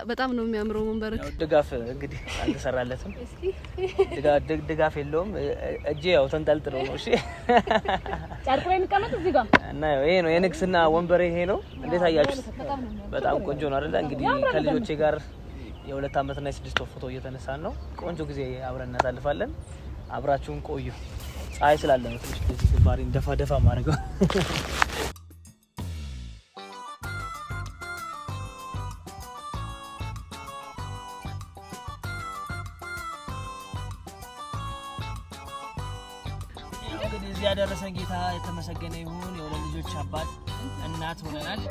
በጣም ነው የሚያምረው ወንበርክ። ድጋፍ እንግዲህ አልተሰራለትም፣ ድጋፍ የለውም። እጄ ያው ተንጠልጥሎ ነው። እሺ ጨርቁ ላይ የሚቀመጥ እዚህ ጋር እና ያው ይሄ ነው የንግስና ወንበሬ ይሄ ነው። እንዴት አያችሁት? በጣም ቆንጆ ነው አይደለ? እንግዲህ ከልጆቼ ጋር የ2 ዓመት እና የ6 ወር ፎቶ እየተነሳን ነው። ቆንጆ ጊዜ አብረን እናሳልፋለን። አብራችሁን ቆዩ። ፀሐይ ስላለ ነው ትንሽ እንደዚህ ግንባሬን ደፋ ደፋ ማድረገው። እንግዲህ እዚህ ያደረሰን ጌታ የተመሰገነ ይሁን። የሁለት ልጆች አባት እናት ሆነናል።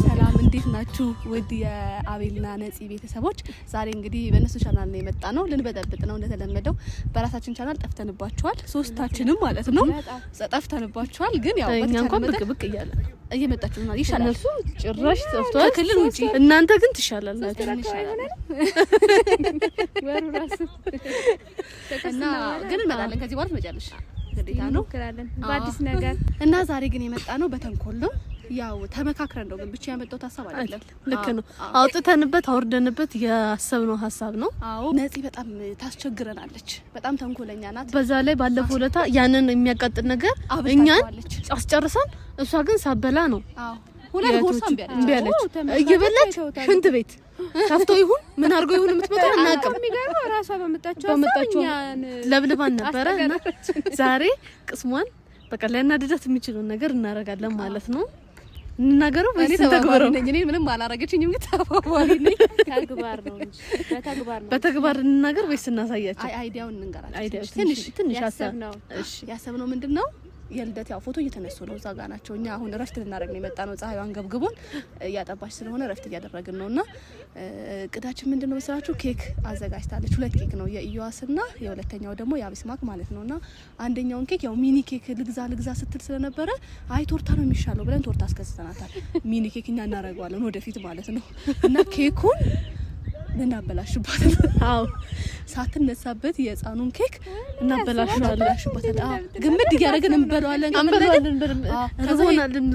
ሰላም እንዴት ናችሁ? ውድ የአቤልና ነፂ ቤተሰቦች፣ ዛሬ እንግዲህ በእነሱ ቻናል ነው የመጣ ነው። ልንበጠብጥ ነው እንደተለመደው። በራሳችን ቻናል ጠፍተንባችኋል፣ ሶስታችንም ማለት ነው ጠፍተንባችኋል። ግን ያው እኛ እንኳን ብቅ ብቅ እያለ እየመጣችሁ ነው ይሻላል። እነሱ ጭራሽ ጠፍተዋል። ከክልል ውጪ እናንተ ግን ትሻላላችሁ እና ግን እንመጣለን። ከዚህ በኋላ ትመጫለሽ ግዴታ ነው በአዲስ ነገር እና ዛሬ ግን የመጣ ነው በተንኮል ነው። ያው ተመካክረን ነው፣ ግን ብቻ ያመጣሁት ሀሳብ አይደለም። ልክ ነው። አውጥተንበት አውርደንበት ያሰብነው ሀሳብ ነው። አዎ ነፂ በጣም ታስቸግረናለች። በጣም ተንኮለኛ ናት። በዛ ላይ ባለፈው ለታ ያንን የሚያቃጥል ነገር እኛን አስጨርሰን እሷ ግን ሳበላ ነው። አዎ ሁለት ጎርሳ እምቢ አለች። እየበላች ሽንት ቤት ከፍቶ ይሁን ምን አድርጎ ይሁን የምትመጣው አናውቅም። የሚገርመው ራሷ በመጣችው ለብልባን ነበረ እና ዛሬ ቅስሟን በቃ ሊያናድዳት የሚችለውን ነገር እናደርጋለን ማለት ነው። እንናገረው ወይስ እንተግበረው? እኔ ምንም አላረገችኝም፣ ግን ተባባሪ ነኝ። ተግባር ነው እንጂ በተግባር ነው። በተግባር እንናገር ወይስ እናሳያቸው? አይ idea ውን እንንገራቸው። ትንሽ ትንሽ ሀሳብ ነው። እሺ ያሰብነው ምንድነው? የልደት ያው ፎቶ እየተነሱ ነው፣ እዛ ጋ ናቸው። እኛ አሁን እረፍት ልናደርግ ነው የመጣ ነው። ፀሐዩ አንገብግቦን እያጠባች ስለሆነ እረፍት እያደረግን ነው። እና እቅዳችን ምንድነው መሰላችሁ? ኬክ አዘጋጅታለች። ሁለት ኬክ ነው የኢዮአስና የሁለተኛው ደግሞ የአቢስማክ ማለት ነው። እና አንደኛውን ኬክ ያው mini ኬክ ልግዛ ልግዛ ስትል ስለነበረ አይ ቶርታ ነው የሚሻለው ብለን ቶርታ አስገዝተናታል። mini ኬክ እኛ እናደርገዋለን ወደፊት ማለት ነው። እና ኬኩን እናበላሽባት። አዎ ሳትነሳበት የህፃኑን ኬክ እናበላሽዋለን። አዎ ግምድ እያደረግን እንበለዋለን። እንበለዋለን።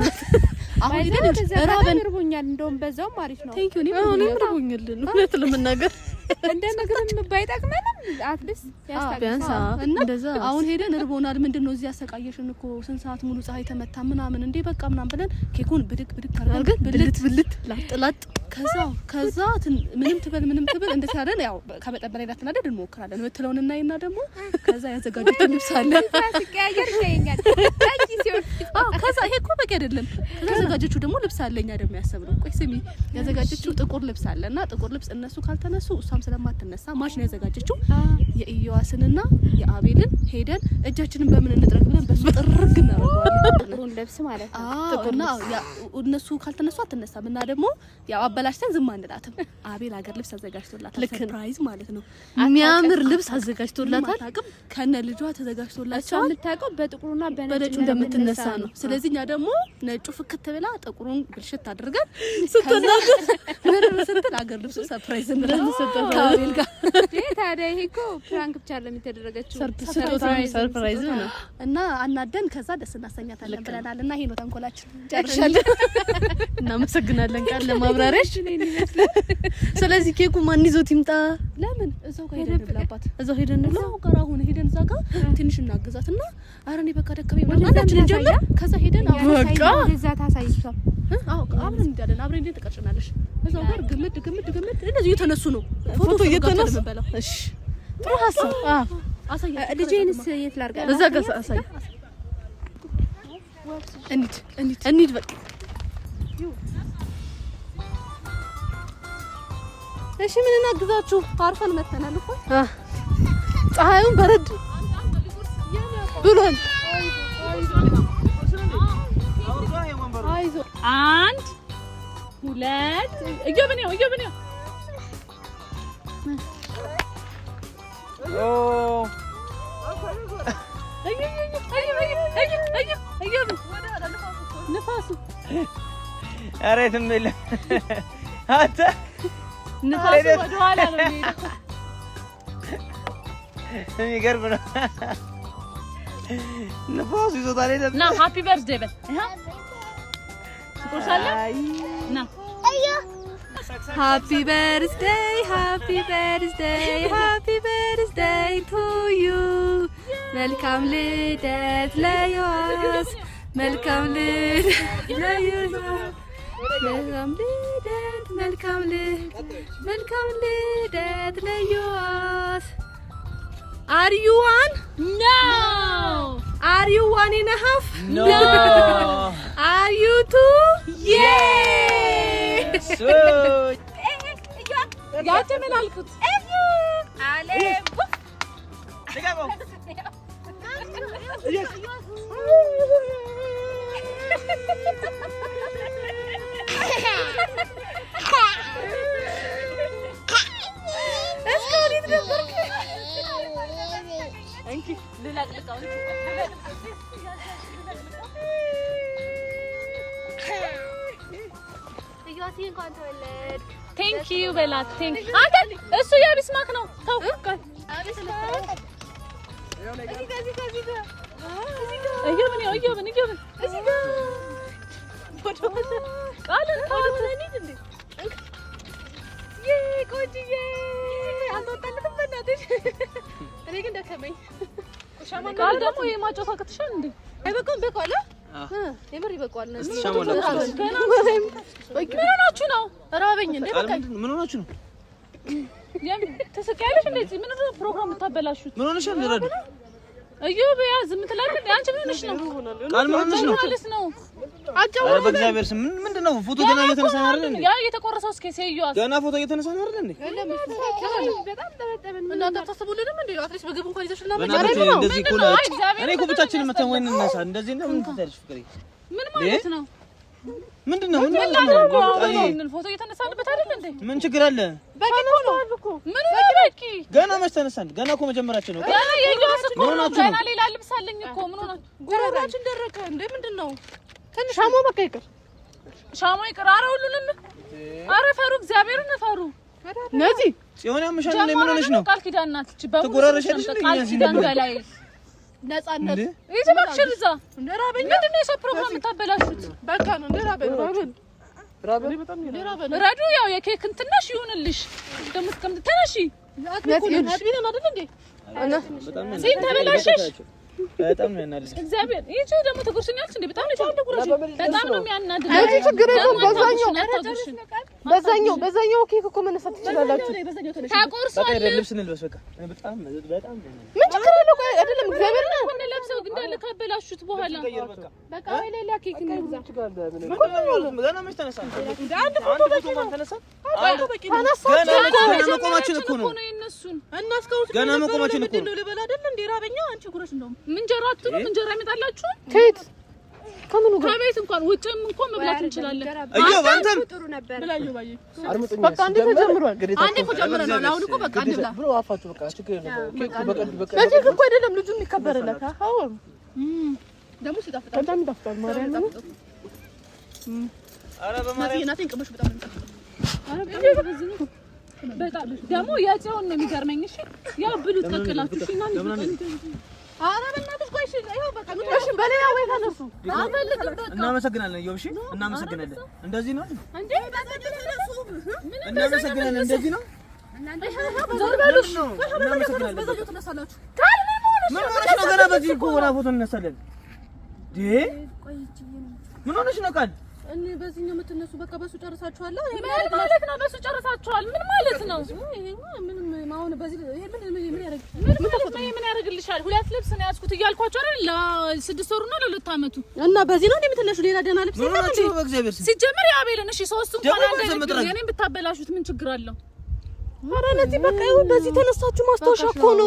አሁን ሄደን ራበን እርቦኛል። እንደውም በዛውም አሪፍ ነው። Thank you። እኔም እርቦኛል እውነት ለመናገር እንደ ምግብም ባይጠቅመንም at least ቢያንስ እና አሁን ሄደን እርቦናል። ምንድን ነው እዚህ ያሰቃየሽን እኮ ስንት ሰዓት ሙሉ ፀሐይ ተመታ ምናምን እንዴ በቃ ምናምን ብለን ኬኩን ብድግ ብድግ አድርገን ብልት ብልት ላጥ ላጥ ከዛ ምንም ትበል ምንም ትበል እንደዚህ አይደል ያው ከመጠን በላይ እንዳትናደድ እንሞክራለን የምትለውን እናይና ደግሞ ከዛ ያዘጋጁትን ልብስ አለ ከዛ ይሄ እኮ በቂ አይደለም። ከዛ ያዘጋጀችው ደግሞ ልብስ አለ። እኛ ደግሞ ያሰብነው ቆይ ስሚ፣ ያዘጋጀችው ጥቁር ልብስ አለ እና ጥቁር ልብስ እነሱ ካልተነሱ እሷም ስለማትነሳ match ነው ያዘጋጀችው። የኢዮአስንና የአቤልን ሄደን እጃችንን በምን እንጥረግ ብለን በሱ ጥርግ እናደርገዋለን። ጥቁሩን ልብስ ማለት ነው። እና እነሱ ካልተነሱ አትነሳም እና ደግሞ ያው አበላሽተን ዝም አንላትም። አቤል አገር ልብስ አዘጋጅቶላታል። Surprise ማለት ነው። የሚያምር ልብስ አዘጋጅቶላታል። ከነ ልጇ ተዘጋጅቶላቸዋል። የምታውቀው በጥቁሩና በነጩ እንደምትነሳ ነው። ስለዚህ እኛ ደግሞ ነጩ ፍክት ብላ ጥቁሩን ብልሽት አድርገን ስትናገር ስትል አገር ልብሱ surprise እንላለን ከአቤል ጋር። ታዲያ ይሄ እኮ prank ብቻ አይደለም የተደረገችው Surprise ነው እና አናደን ከዛ ደስ እናሰኛታለን ብለናል። እና ይሄ ነው ተንኮላችን። ጨርሻለሁ። እናመሰግናለን ቃል ለማብራሪያሽ። ስለዚህ ኬኩ ማን ይዞት ይምጣ? ለምን እዛው ጋር ሄደን እንብላባት። እዛው ሄደን እንብላ። እዛው ጋር አሁን ሄደን እዛ ጋር ትንሽ እናግዛት እና ኧረ እኔ በቃ ደከመኝ ምናምን አንዳችን እንጀምር። ከዛ ሄደን በቃ እዛ ታሳይቷል። አዎ አብረን እንዳለን አብረን እንዴት ትቀርጭናለሽ? እዛው ጋር ግምድ ግምድ ግምድ እንደዚህ እየተነሱ ነው ፎቶ እየተነሱ። እሺ ጥሩ ሀሳብ። አዎ አሳያችሁ። ልጄንስ የት ላድርጋት? እዛ ጋር አሳይ። እንሂድ እንሂድ እንሂድ በቃ እሺ ምን እናግዛችሁ? አርፈን መተናል እኮ ፀሐዩን በረድ ብሏል። አንድ ሁለት እዮብን ይኸው እዮብን ይኸው ኧረ የትም የለም። አንተ ንፋሱ ወደኋላ ነው የሚሄደው። የሚገርም ነው። ንፋሱ ይዞታል። የለም ና happy birthday በል። ትቆርሳለህ? ና happy birthday happy birthday happy birthday to you። መልካም ልደት ለዮሐስ፣ መልካም ልደት ለዮሐስ፣ መልካም ልደት፣ መልካም ልደት፣ መልካም ልደት ለዮሐስ። Are you one? No. Are you one and a half? No. Are you two? Yay! ያንተ ምን አልኩት? እስካሁን የት ነበርክ? እንኪ ልለቅልቀው። Thank you በላት። Thank አንተ እሱ የቢስማክ ነው። ተው እዮብን እዮብን እዮብን ቃልን ቆንጅዬ አልተወጣለትም። በእናትሽ እኔ ግን ደከመኝ። ቃል ደግሞ ይሄ ማጫወት አቅትሻል እንዴ? አይበቃውም? በቃዋል። የምር ይበቃዋል። እስቲ ሻማውን ለኩስ። ምን ሆናችሁ ነው? ራበኝ እንዴ። ቃል ምን ሆናችሁ ነው? ትስቂያለሽ እንደዚህ? ምን ነው ፕሮግራም የምታበላሹት? ምን ሆነሻል? ረዱ እዮብ ያዝ የምትላለህ እንዴ? አንቺ ምን ሆነሽ ነው? ቃል ምን ሆነሽ ነው? ማለት ነው ኧረ በእግዚአብሔር ስም ምንድን ነው? ፎቶ ገና እየተነሳ ነው አይደል እንዴ? ያ የተቆረሰው እስኪ ሴትዮዋ ገና ፎቶ እየተነሳ ነው አይደል እንዴ? እናንተ አታስቡልንም እንዴ? At least ምግብ እንኳን ይዘሽልና በእናትህ እንደዚህ እኮ ነው። አይ እግዚአብሔር እኔ እኮ ብቻችንን መተን ወይ እንነሳ። እንደዚህ እንደምን ትታያለሽ ፍቅሬ? ምን ማለት ነው? ምንድን ነው? ምን ምን ማለት ነው? ላድርገው? አሁን ይሄንን ፎቶ እየተነሳንበት አይደል እንዴ? ምን ችግር አለ? በቂ እኮ ነው። ምን ነው በቂ? ገና መች ተነሳን? ገና እኮ መጀመራችን ነው። ገና የዮሐስ እኮ ምን ነው። ሆናችሁ ገና ነው? ሌላ ልብስ አለኝ እኮ። ምን ሆናችሁ? ጉሮሯችን ደረቀ እንዴ። ምንድን ነው? ትንሽ ሻሞ በቃ ይቅር፣ ሻሞ ይቅር። ኧረ ሁሉንም ኧረ ፈሩ፣ እግዚአብሔርን ፈሩ። ነዚ ጽዮን ያምሻል እንዴ? ምን ሆነሽ ነው? ቃል ኪዳን ናት እቺ። በሙሉ ትጎራረሻለሽ እንዴ? ቃል እኛ እዚህ ኪዳን ነበር። በላይ ነፃነት እንዴ? ይሄ እባክሽን እዛ ራበኝ። ምንድን ነው የሰው ፕሮግራም የምታበላሹት? በቃ ነው እንዴ? ራበኝ፣ ራበኝ፣ ረዱ ያው የኬክ እንትነሽ ይሁንልሽ። ደግሞ እስከምት ተነሺ። አጥቢነን አይደል እንዴ? በጣም ነው ጺም ተበላሸሽ። በጣም ነው ያናደደኝ። እግዚአብሔር ይቺ ደግሞ ትጉርሽኛለች እንዴ? በጣም ነው የተጎረሽ። በጣም ነው የሚያናድድ። ነዚ ችግር የለውም። በዛኛው አታጉርሽን። በዛኛው በዛኛው ኬክ እኮ መነሳት ትችላላችሁ። በቃ ታቆርሷል። ልብስ እንልበስ። በቃ በጣም በጣም ነው ምን ችግር አለው? ቆይ አይደለም እግዚአብሔር ነው እንደለብሰው እንዳለ ካበላሹት በኋላ በቃ በቃ ወይ ሌላ ኬክ እንግዛ። ገና መች ተነሳን? አንድ ፎቶ በቂ ነው። ተነሳን? ተነሳችሁ ገና መች ገና መቆማችን እኮ ነው። ነው የእነሱን እና እስካሁን ገና መቆማችን እኮ ነው። ልበላ አይደል እንዴ? ራበኛ። አንቺ ጉረሽ እንደውም እንጀራ አትሉም? እንጀራ ይመጣላችሁ ከየት ከምኑ ጋር ከቤት እንኳን ውጭም እንኳን መብላት እንችላለን። እዮብ አንተም ጥሩ ነበር። ብላዩ ባየ በቃ አንዴ ተጀምሯል። አንዴ እኮ ጀምረናል። አሁን እኮ በቃ አንዴ ብላ ብሎ አፋችሁ በቃ ችግር የለም። ኬክ በቀድ በቀድ በኬክ እኮ አይደለም ልጁ የሚከበርለት። አዎ ደግሞ ሲጣፍጣል በጣም ይጣፍጣል። ማርያም ኧረ በማርያም እናቴን ቅመሽ በጣም ነው የሚጣፍጠው። በጣም ደግሞ የጽዮን ነው የሚገርመኝ። እሺ ያው ብሉት ቀቅላችሁ። እሺ እና ኧረ በእናትሽ ቆይ፣ እሺ ይኸው በቃ እሺ፣ በሌላ ወይ ተነሱ። አንፈልግም በቃ እናመሰግናለን። እዮብ እሺ፣ እናመሰግናለን። እንደዚህ ነው እንዴ እናመሰግናለን። እንደዚህ ነው ዞር በሉ። እናመሰግናለን። በዛኛው ትነሳላችሁ። ምን ሆነሽ ነው? ገና በዚህ እኮ ወና ፎቶ እንነሳለን። ዴ ምን ሆነሽ ነው? ቃል እኔ በዚህኛው የምትነሱ በቃ በሱ ጨርሳችኋል። ምን ማለት ነው? በሱ ጨርሳችኋል። ምን ማለት ነው? ምንም አሁን በዚህ ይሄ ምን ምን ያደርግ ምን ማለት ነው? ምን ያደርግልሻል? ሁለት ልብስ ነው ያዝኩት እያልኳቸው አይደል? ለስድስት ወሩና ለሁለት አመቱ እና በዚህ ነው እንዴ የምትነሹ? ሌላ ደህና ልብስ ምን የለም ሆናችሁ እንዴ? ነው? በእግዚአብሔር ስም ሲጀመር የአቤልን እሺ፣ ሶስቱ እንኳን ደግሞ አንድ አይነት መጥረግ። ቢሆን የእኔን ብታበላሹት ምን ችግር አለው? ኧረ እነዚህ በቃ ይኸው በዚህ ተነሳችሁ ማስታወሻ እኮ ነው።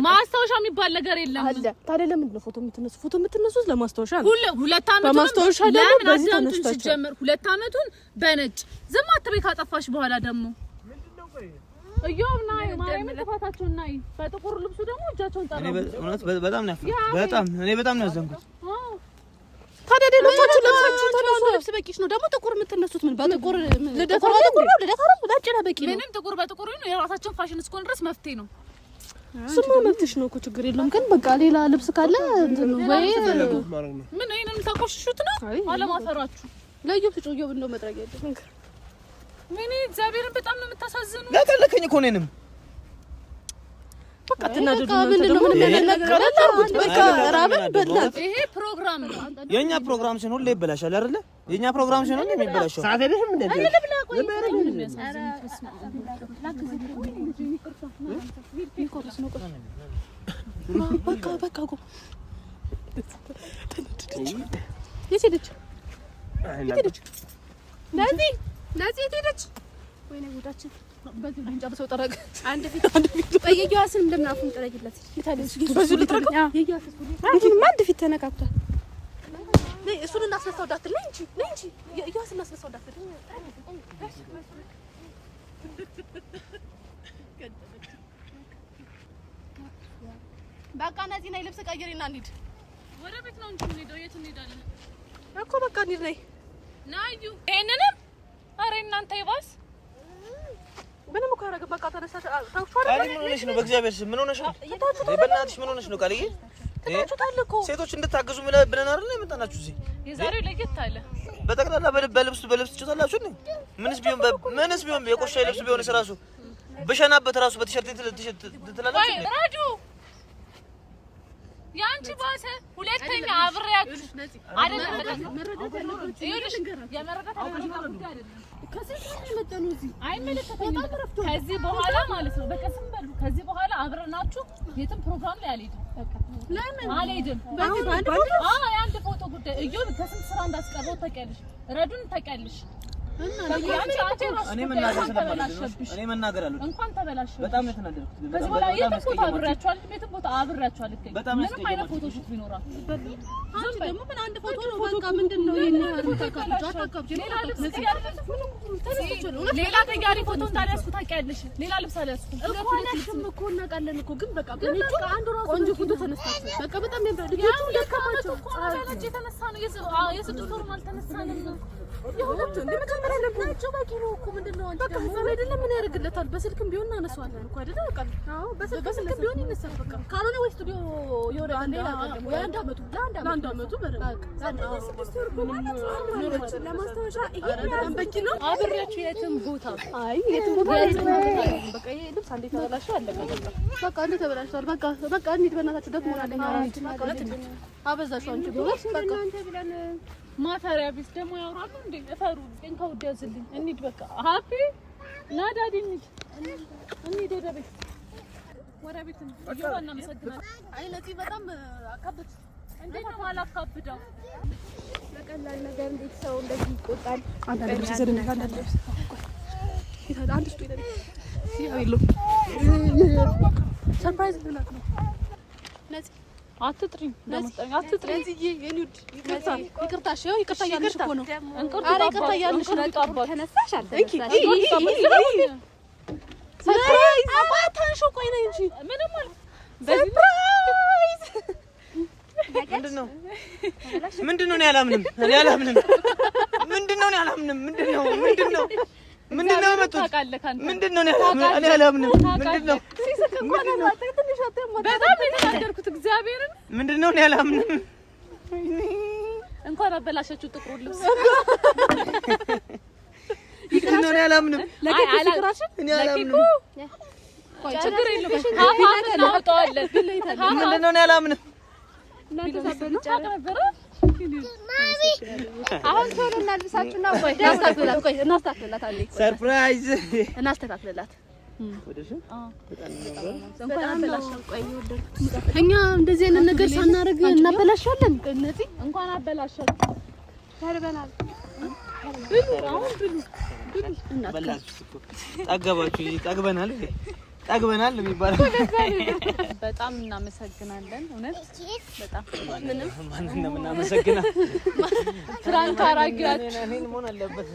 ማስታወሻ የሚባል ነገር የለም። አለ ታዲያ ለምንድን ነው ፎቶ የምትነሱ? ፎቶ የምትነሱት ለማስታወሻ ነው። ሁለት አመቱን በማስታወሻ ደግሞ ለምን በዚህ አዳምጡኝ። ተነስታችኋል። ሲጀመር ሁለት አመቱን በነጭ ዝም አትበይ። ካጠፋሽ በኋላ ደግሞ እዮብ ናይ ማርያምን ጥፋታቸውን ናይ በጥቁር ልብሱ ደግሞ እጃቸውን እኔ ጠረጉ። እውነት በጣም ነው ያፈርኩት። በጣም እኔ በጣም ነው ያዘንኩት። አዎ ታዲያ ሌሎቻችሁ ለብሳችሁ ልብስ በቂሽ ነው። ደግሞ ጥቁር የምትነሱት ምን በጥቁር ልደት አይደል? ልደት አይደል? ነጭ ነው በቂ ነው። ምንም ጥቁር በጥቁር ነው። የራሳችን ፋሽን እስከሆነ ድረስ መፍትሄ ነው። ስማ መብትሽ ነው እኮ ችግር የለውም። ግን በቃ ሌላ ልብስ ካለ እንትን ነው ወይ ምን ይሄንን ታቆሽሹት ነው አለማፈራችሁ። ለየው ስጮ የው እንደው መጥረጊያ የለም። ወይኔ እግዚአብሔርን በጣም ነው የምታሳዝኑ። ለቀለከኝ እኮ እኔንም በቃ ትናደዱ ምንድነው? ምንም ነገር አታርጉት። በቃ ራብን በላን። ይሄ ፕሮግራም ነው የኛ ፕሮግራም ሲሆን ሁሌ ይበላሻል አይደለ? የኛ ፕሮግራም ሲሆን ሁሌ የሚበላሸው ሰዓት አይደለም እንዴ? በቃ በቃ ጎ የት ሄደች? የት ሄደች? ነፂ ነፂ የት ሄደች? ወይኔ ጉዳችን አንድ ፊት የየዋስን እንደምን አፉን ጥረጊለት። በዚሁ ልጥረገው። አሁንማ አንድ ፊት ተነካክቷል። እሱን እናስነሳው እንዳትል ነይ እንጂ ነይ እንጂ የየዋስን እናስነሳው እንዳትል። በቃ ነፂ ነይ ልብስ ቀይሪና እንሂድ። ወደ ቤት ነው እንጂ የምንሄደው የት እንሄዳለን እኮ በቃ እንሂድ። ነይ ናዩ ይሄንንም ኧረ እናንተ ይባስ ምንም እኮ ያደረገ በቃ ተነሳሽ። ቃል ምን ሆነሽ ነው? በእግዚአብሔር ስም ምን ሆነሽ ነው? በእናትሽ ምን ሆነሽ ነው? ቃልዬ ትታችሁታል እኮ ሴቶች እንድታገዙ ብለን አይደል የመጣናችሁ እዚህ። የዛሬው ለየት አለ። በጠቅላላ በልብስ በልብስ ትችላላችሁ እንዴ? ምንስ ቢሆን ምንስ ቢሆን የቆሻ ልብስ ቢሆንስ ራሱ በሸናበት ራሱ በቲሸርት ትላላችሁ እንዴ? ራጁ ያንቺ ባሰ። ሁለተኛ አብሬያችሁ አይደለም። የመረዳት አይደለም አይመለከተኝም። ከዚህ በኋላ ማለት ነው። በቃ ዝም በሉ። ከዚህ በኋላ አብረናችሁ የትም ፕሮግራም ላይ አልሄድም። ለምን አልሄድም? የአንድ ፎቶ ጉዳይ እዮብ ከስንት ስራ እንዳስቀረው ታውቂያለሽ። ረዱን ታውቂያለሽ። እኔ መናገር አልወድም። እንኳን ተበላሸብሽ። በጣም ነው የተናደድኩት። ከዚህ በኋላ የትም ቦታ አብሬያችሁ አልሄድም። የትም ቦታ አብሬያችሁ አልገኝም። ምንም አይነት ፎቶ shoot ቢኖራችሁ አንቺ ደግሞ ምን አንድ ፎቶ ነው በቃ ምንድን ነው ይሄን ሌላ ተያሪ ፎቶ እንዳልያዝኩ ታውቂያለሽ። ሌላ ልብስ አልያዝኩም እኮ አልያዝሽም እኮ እናውቃለን እኮ ግን በቃ ቆንጆ ፎቶ ተነስታችሁ በቃ በጣም ያምራል። ልጆቹ ደከማቸው እኮ የተነሳ ነው። የስድስት ወርም አልተነሳንም። የሁለቱ እንደ መጀመሪያ ለምናቸው በቂ ነው እኮ ምንድን ነው አንቺ በቃ ህፃን አይደለም ምን ያደርግለታል? በስልክም ቢሆን እናነሳዋለን እኮ አይደለ? በቃ አዎ፣ በስልክም ቢሆን ይነሳል። በቃ ካልሆነ ወይ ስቱዲዮ የሆነ ሌላ ቀን ደግሞ ለአንድ አመቱ በደንብ ለማስታወሻ ይሄ በቂ ነው። አብሬያችሁ የትም ቦታ አይ የትም ቦታ በቃ ይሄ ልብስ አንዴ ተበላሸ አለቀ። በቃ አንዴ ተበላሽቷል። በቃ በቃ እንሂድ በእናታችሁ ደክሞናል። አበዛሽው አንቺ በቃ ማፈሪያ ቢስ ደግሞ ያወራሉ እንዴ? እፈሩ። እንካ ውድ ያዝልኝ። እንሂድ በቃ ሀፒ ና daddy እንሂድ፣ እንሂድ ወደ ቤት፣ ወደ ቤት እንሂድ። እናመሰግናለን። አይ ነፂ በጣም አካበድሽ። እንዴት ነው የማላካብደው? በቀላል ነገር እንዴት ሰው እንደዚህ ይቆጣል? አንዳንድ ልብስ ይዘን አንዳንድ ልብስ አንድ ስጡ ይላል። surprise ልላት ነው ነፂ አትጥሪኝ አትጥሪኝ። የኔ ውድ ይቅርታ ይቅርታ፣ እሺ ይቅርታ እያልሽ እኮ ነው። ኧረ ይቅርታ እያልሽ ነው። ተነሳሽ አልተነሳሽ surprise አታንሺው። ቆይ ነይ እንጂ ምንም አል surprise ምንድን ነው ምንድን ነው? እኔ አላምንም፣ እኔ አላምንም። ምንድን ነው? እኔ አላምንም። ምንድን ነው? ምንድን ነው? ምንድን ነው የመጡት? ምንድን ነው? እኔ አላምንም። ምንድን ነው? በጣም የተናደድኩት እግዚአብሔርን። ምንድን ነው? እኔ አላምንም። እንኳን አበላሸችው ጥቁሩን ልብስ። ምንድን ነው? እኔ አላምንም። እኔ አላምንም። ችግር የለውም half እናወጣዋለን። ምንድን ነው? እኔ አላምንም። አሁን ቶሎ እናልብሳችሁና ቆይ እናስተካክልላት፣ አንዴ surprise እናስተካክልላት። እኛ እንደዚህ አይነት ነገር ሳናደርግ እናበላሻለን። እንኳን አበላሻችሁ። ተርበናል። ብሉ፣ አሁን ብሉ። ጠገባችሁ? ጠግበናል፣ ጠግበናል የሚባለው። በጣም እናመሰግናለን። እውነት በጣም ምንም ማንን ነው የምናመሰግነው? prank አራጊያችሁ እኔን መሆን አለበት።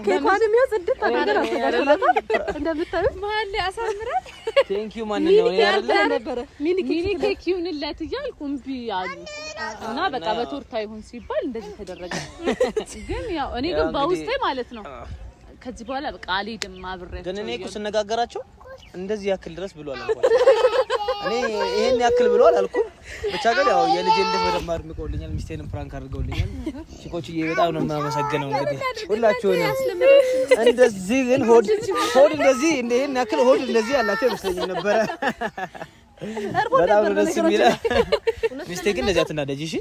ኬኳንም ያው ጽድት አድርገን አዘጋጅተናታል። እንደምታዩት መሀል ላይ አሳምራል። thank you ማንን ነው? እኔ አይደለ ነበረ mini mini cake ይሁንለት እያልኩ እምቢ አሉ። እና በቃ በቶርታ ይሁን ሲባል እንደዚህ ተደረገ። ግን ያው እኔ ግን በውስጤ ማለት ነው ከዚህ በኋላ በቃ አልሄድም አብሬያቸው። ግን እኔ እኮ ስነጋገራቸው እንደዚህ ያክል ድረስ ብሎ አላልኳቸው። እኔ ይሄን ያክል ብሎ አላልኩም። ብቻ ግን ያው የልጄ ልደት በደንብ አድምቀውልኛል። ሚስቴንም prank አድርገውልኛል። ቺኮችዬ በጣም ነው የማመሰግነው። እንግዲህ ሁላችሁንም እንደዚህ ግን ሆድ ሆድ እንደዚህ ይሄን ያክል ሆድ እንደዚህ ያላቸው አይመስለኝም ነበረ። በጣም ነው ደስ የሚለው። ሚስቴ ግን እንደዚህ አትናደጂ እሺ።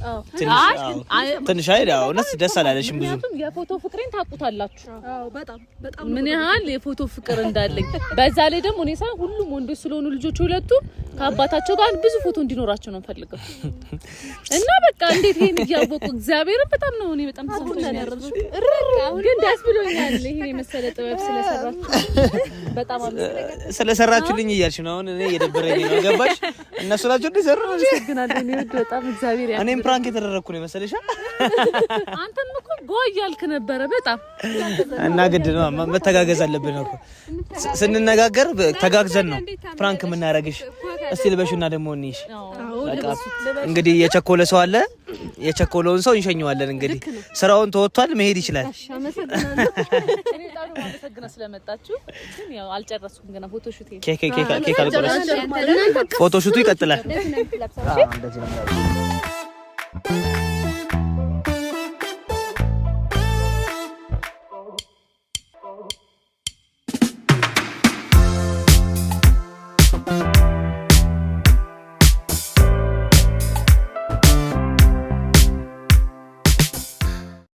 ትንሽ አይ ያው እውነት ደስ አላለሽም ብዙ። ምክንያቱም የፎቶ ፍቅሬን ታውቁታላችሁ። አዎ በጣም በጣም ምን ያህል የፎቶ ፍቅር እንዳለኝ። በዛ ላይ ደግሞ እኔ ሳይሆን ሁሉም ወንዶች ስለሆኑ ልጆች ሁለቱም ከአባታቸው ጋር ብዙ ፎቶ እንዲኖራቸው ነው የምፈልገው። እና በቃ እንዴት ይሄን እያወቁ እግዚአብሔርን በጣም ነው እኔ በጣም ተሰምቶኛል። ግን ደስ ብሎኛል ይሄን የመሰለ ጥበብ ስለሰራችሁ በጣም አመሰግናለሁ። ስለሰራችሁልኝ እያልሽ ነው አሁን። እኔ እየደበረኝ ነው ገባሽ? እነሱ ናቸው እንዲሰሩ። አመሰግናለሁ። እኔ ወድ በጣም እግዚአብሔር ያክብርልኝ። እኔም prank የተደረግኩ ነው የመሰለሽ። አንተም እኮ ጎ እያልክ ነበረ በጣም እና ግድ ነው መተጋገዝ አለብን እኮ ስንነጋገር ተጋግዘን ነው prank የምናደርግሽ። እስቲ ልበሹና ደግሞ እንይሽ። በቃ እንግዲህ የቸኮለ ሰው አለ። የቸኮለውን ሰው እንሸኘዋለን። እንግዲህ ስራውን ተወጥቷል፣ መሄድ ይችላል። እኔ በጣም ነው የማመሰግነው ስለመጣችሁ። ግን ያው አልጨረስኩም ገና photoshoot ኬክ ኬክ ኬክ አልቆረስኩም። photoshoot ኡ ይቀጥላል። እንደዚህ ነው።